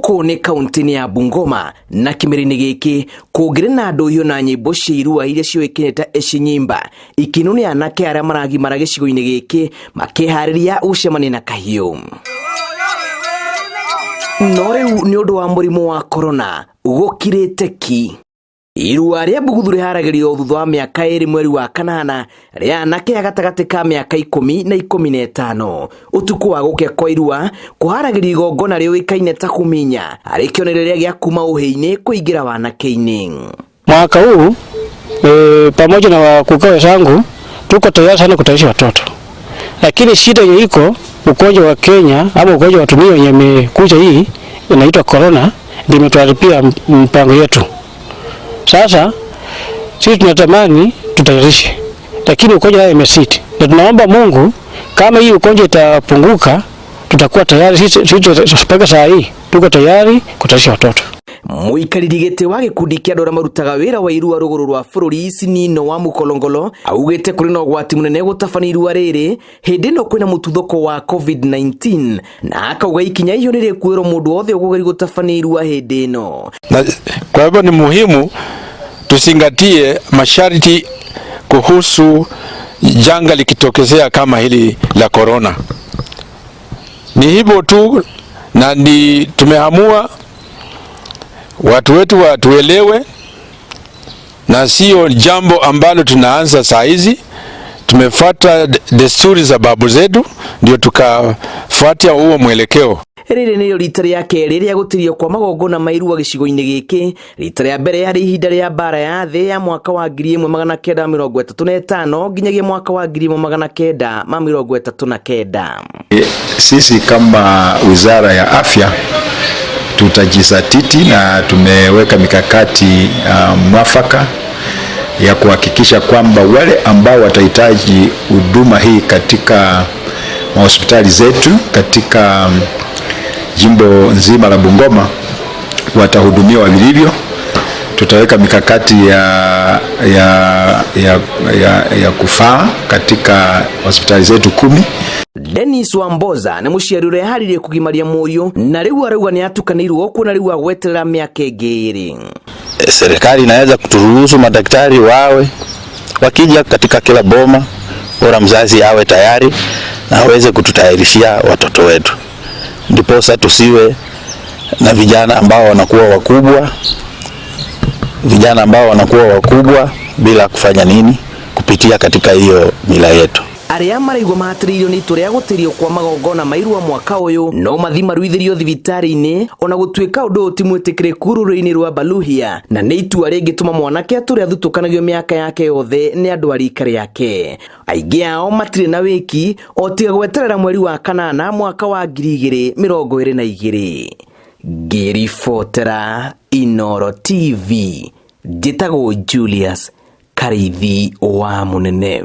Gũkũ nĩ kaunti-inĩ ya Bungoma na kĩmera-inĩ gĩkĩ kũngĩrĩ na ndũhiũ na nyĩmbo cia irua iria ciũĩkaine ta Eshinyimba ikinwo nĩ anake arĩa maragimara gĩcigo-inĩ gĩkĩ makĩharĩria gũcemania na kahiũ. No rĩu nĩ ũndũ wa mũrimũ wa korona gũkirĩte ki. Irua rĩa Buguthu rĩharagĩrio thutha wa mĩaka ĩrĩ mweri wa kanana rĩa anake a gatagatĩ ka mĩaka 15. Ũtukũ wa gũkĩa kwa irua kũharagĩrio igongona rĩũĩkaine ta kũminya arĩ kĩonereria gĩa kuma ũhĩ-inĩ kũingĩra wanake-inĩ. Mwaka huu pamoja na wakuka wenzangu tuko tayari sana kutayarisha watoto, lakini shida yenye iko ugonjwa wa Kenya ama ugonjwa wa dunia yenye imekuja hii inaitwa corona, ndio imetuharibia mpango yetu. Sasa sisi tunatamani tutayarishe, lakini ugonjwa nayo imesiti, na tunaomba Mungu kama hii ugonjwa itapunguka, tutakuwa tayari sisi. Mpaka saa hii tuko tayari kutayarisha watoto. Mũikarĩri gĩtĩ wa gĩkundi kĩa andũ arĩa marutaga wĩra wa irua rũgũrũ rwa bũrũri Sinino wa Mũkolongolo augĩte kũrĩ na ũgwati mũnene gũtabania irua rĩrĩ hĩndĩ ĩno kwĩna mũtuthũko wa COVID-19 na akauga ikinya ihiũ nĩ rĩkuĩrwo mũndũ wothe ũkũgeria gũtabania irua hĩndĩ ĩno. Na kwa hivyo ni muhimu tuzingatie masharti kuhusu janga likitokezea kama hili la corona. Ni hivyo tu, na ni tumeamua watu wetu watuelewe, na sio jambo ambalo tunaanza saa hizi. Tumefuata desturi za babu zetu, ndio tukafuatia huo mwelekeo. Rĩrĩ nĩrĩo rita rĩa kerĩ rĩa gũtĩrio kwa magongona ma irua gĩcigo-inĩ gĩkĩ. Rita rĩa mbere yarĩ ihinda rĩa mbara ya thĩ ya mwaka wa 1935 nginyagia mwaka wa 1939. Sisi kama Wizara ya Afya tutajizatiti na tumeweka mikakati mwafaka ya kuhakikisha kwamba wale ambao watahitaji huduma hii katika mahospitali zetu katika jimbo nzima la Bungoma watahudumiwa vilivyo. Tutaweka mikakati ya kufaa katika hospitali zetu 10. Dennis Wamboza nĩ mũciari ũrĩa eharĩirie kũgimaria mũriũ na rĩu arauga nĩ atukanĩirwo kuona rĩu agweterera mĩaka ĩngĩ ĩrĩ. Serikali inaweza kuturuhusu madaktari wawe wakija katika kila boma, bora mzazi awe tayari na aweze kututayarishia watoto wetu, ndiposa tusiwe na vijana ambao wanakuwa wakubwa, vijana ambao wanakuwa wakubwa bila kufanya nini, kupitia katika hiyo mila yetu. Arĩa maraigua mahatĩrĩirio nĩ itua rĩa gũtĩrio kwa magongona ma irua mwaka ũyũ no mathi maruithĩrio thibitarĩ-inĩ ona gũtuĩka ũndũ ũyũ ti mwĩtĩkĩrĩku rũrĩrĩ-inĩ rwa Baluhia na nĩ itua rĩngĩtũma mwanake atũre athutũkanagio mĩaka yake yothe nĩ andũ a rika rĩake. Aingĩ ao matirĩ na wĩki o tiga gweterera mweri wa kanana mwaka wa 2022. Ngĩribotera Inooro TV, njĩtagwo Julius Karithi wa Mũnene.